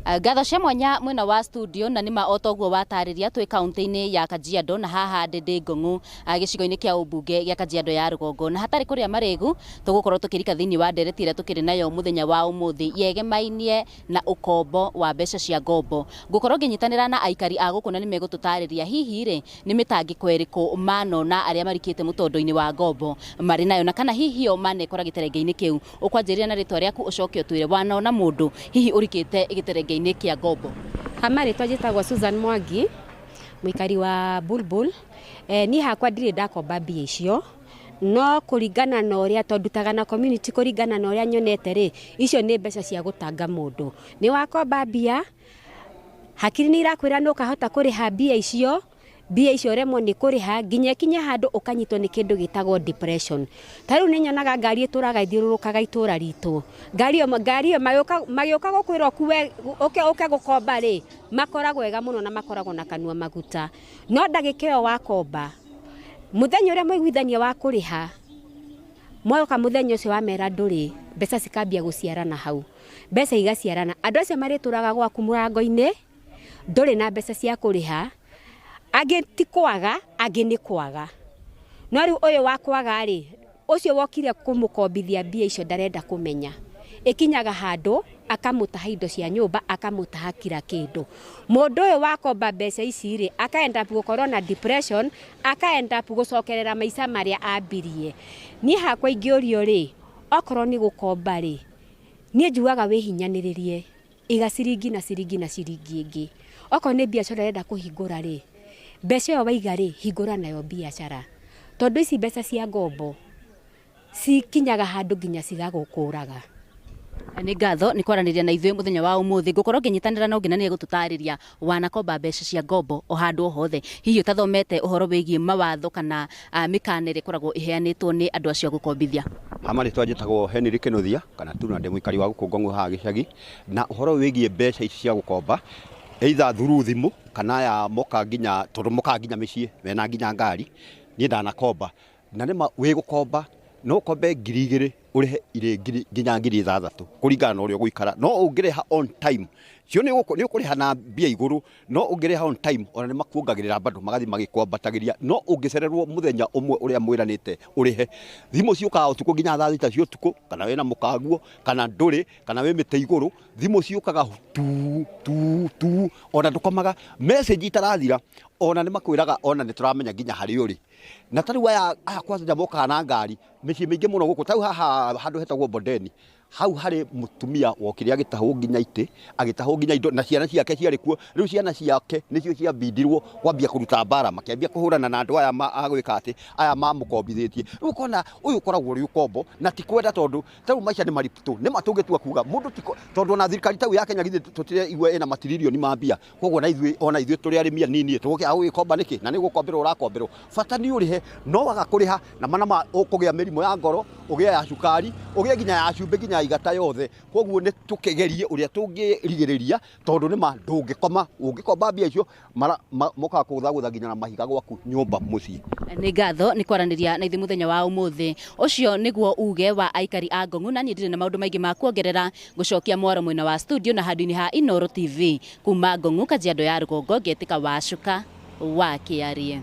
Ngatho cia mwanya mwena wa studio na nĩma o toguo watarĩria twĩ kaunti-inĩ ya Kajiado na haha ndĩ ndĩ Ngong'u gĩcigo-inĩ kĩa ũmbunge gĩa Kajiado ya rũgongo na hatarĩ kũrĩa marĩgu tũgũkorwo tũkĩrika thĩinĩ wa ndereti ĩrĩa tũkĩrĩ nayo mũthenya wa ũmũthĩ yegemainie na ũkombo wa mbeca cia ngombo. Ngũkorwo ngĩnyitanĩra na aikari a gũkũ na nĩmegũtũtarĩria hihi rĩ nĩ mĩtangĩko ĩrĩkũ manona arĩa marikĩte mũtondo-inĩ wa ngombo marĩ nayo na kana hihi o manekora gĩterenge-inĩ kĩu. Ũkwanjĩrĩria na rĩtwa rĩaku ũcoke ũtwĩre wanona mũndũ hihi ũrikĩte gĩterenge-inĩ kĩa ngombo. Ha marĩtwa njĩtagwo Susan Mwangi, mũikari wa Bulbul. Eh, niĩ hakwa ndirĩ ndakomba mbia icio no kũringana na ũrĩa tondũ ndutaga na community kũringana na ũrĩa nyonete rĩ, icio nĩ mbeca cia gũtanga mũndũ. Nĩ wakomba mbia, hakiri nĩ irakwĩra nĩ ũkahota kũrĩha mbia icio, mbia icio ũremwo nĩ kũrĩha nginya ĩkinye handũ ũkanyitwo nĩ kĩndũ gĩtagwo depression. Ta rĩu nĩ nyonaga ngari ĩtũraga ĩthiũrũrũkaga itũra ritũ, ngari ĩyo ngari ĩyo magĩũka gũkwĩra ũkue ũke ũke gũkomba rĩ, makoragwo ega mũno na makoragwo na kanua maguta. No ndagĩka ĩyo wakomba, mũthenya ũrĩa mwaiguithania wa kũrĩha, mwoka mũthenya ũcio wamera ndũrĩ, mbeca cikambia gũciarana hau. Mbeca igaciarana. Andũ acio marĩtũraga gwaku mũrango-inĩ, ndũrĩ na mbeca cia kũrĩha, angĩ ti kwaga, angĩ nĩ kwaga. No rĩu ũyũ wa kwaga rĩ, ũcio wokire kũmũkombithia mbia icio ndarenda kũmenya. Ĩkinyaga handũ akamũtaha indo cia nyũmba, akamũtaha kira kĩndũ. Mũndũ ũyũ wakomba mbeca ici rĩ, aka end up gũkorwo na depression, aka end up gũcokerera maica marĩa ambirie. Niĩ hakwa ingĩũrio rĩ, okorwo nĩ gũkomba rĩ, niĩ njugaga wĩhinyanĩrĩrie, iga ciringi na ciringi na ciringi ĩngĩ. Okorwo nĩ biacara ũrenda kũhingũra rĩ, mbeca ĩyo waiga rĩ, hingũra nayo biacara. Tondũ ici mbeca cia ngombo, cikinyaga handũ nginya cigagũkũraga. Nĩ ngatho nĩ kwaranĩria na ithuĩ mũthenya wa ũmũthĩ. Ngũkorwo ngĩnyitanĩra na ũngĩ na nĩ egũtũtarĩria wanakomba mbeca cia ngombo o handũ o hothe. Hihi ũtathomete ũhoro wĩgiĩ mawatho kana mĩkana ĩrĩa ĩkoragwo ĩheanĩtwo nĩ andũ acio a gũkombithia. Ha marĩtwa njĩtagwo Henry Kĩnuthia kana Tuna, ndĩ mũikari wa gũkũ Ngong'u haha gĩcagi, na ũhoro wĩgiĩ mbeca ici cia gũkomba either through thimũ kana aya mokaga nginya, tondũ mokaga nginya mĩciĩ mena nginya ngari, niĩ ndanakomba na nĩma wĩ gũkomba no ũkombe 2000 ũrĩhe irĩ ngiri nginya 6000 kũringana na ũrĩa ũgũikara, no ũngĩrĩha on time cio nĩ ũkũrĩha na mbia igũrũ, no ũngĩrĩha on time ona nĩ makuongagĩrĩra bado magathiĩ magĩkwambatagĩria, no ũngĩcererwo mũthenya ũmwe ũrĩa mwĩranĩte ũrĩhe, thimũ ciũkaga ũtukũ nginya thaa thita cia ũtukũ, kana wĩna mũkaguo kana ndũrĩ, kana wĩ mĩtĩ igũrũ, thimũ ciũkaga tu tu tu, ona ndũkomaga, message itarathira ona nĩ makwĩraga ona nĩ tũramenya nginya harĩa ũrĩ. Na ta rĩu aya aya kwanja mokaga na ngari, mĩciĩ mĩingĩ mũno gũkũ, ta rĩu haha handũ hetagwo Bondeni, hau harĩ mũtumia wokire agĩtahwo nginya itĩ, agĩtahwo nginya indo, na ciana ciake ciarĩ kuo, rĩu ciana ciake nĩcio ciambindirwo kwambia kũruta mbara, makĩambia kũhũrana na andũ aya a gwĩka atĩ, aya mamũkombithĩtie. Rĩu ũkona ũyũ ũkoragwo ũrĩ ũkombo, na ti kwenda tondũ ta rĩu maica nĩ maritũ, nĩma tũngĩtua kuga mũndũ ti tondũ ona thirikari ta rĩu ya Kenya githĩ tũtiraigua ĩna matiririoni ma mbia, Koguo na ithuĩ ona ithuĩ tũrĩ arĩmi anini tũgũkĩaga gũgĩkomba nĩkĩ? Na nĩ gũkomberwo ũrakomberwo. Bata nĩ ũrĩhe, no waga kũrĩha na ma na ma ũkũgĩa mĩrimũ ya ngoro, ũgĩe ya cukari, ũgĩe nginya ya cumbĩ nginya ya igata yothe. Koguo nĩ tũkĩgerie ũrĩa tũngĩrigĩrĩria tondũ nĩ ma ndũngĩkoma, ũngĩkomba mbia icio mokaga kũgũthagũtha nginya na mahiga gwaku nyũmba mũciĩ. Nĩ ngatho nĩ kwaranĩria na ithuĩ mũthenya wa ũmũthĩ. Ũcio nĩguo uge wa aikari a Ngong'u na niĩ ndirĩ na maũndũ maingĩ ma kuongerera. Ngũcokia mwaro mwena wa studio na handũ-inĩ ha Inooro TV. Kuma Ngong'u, Kajiado ya Rũgongo, ngetĩka Wacuka wa Kĩarie.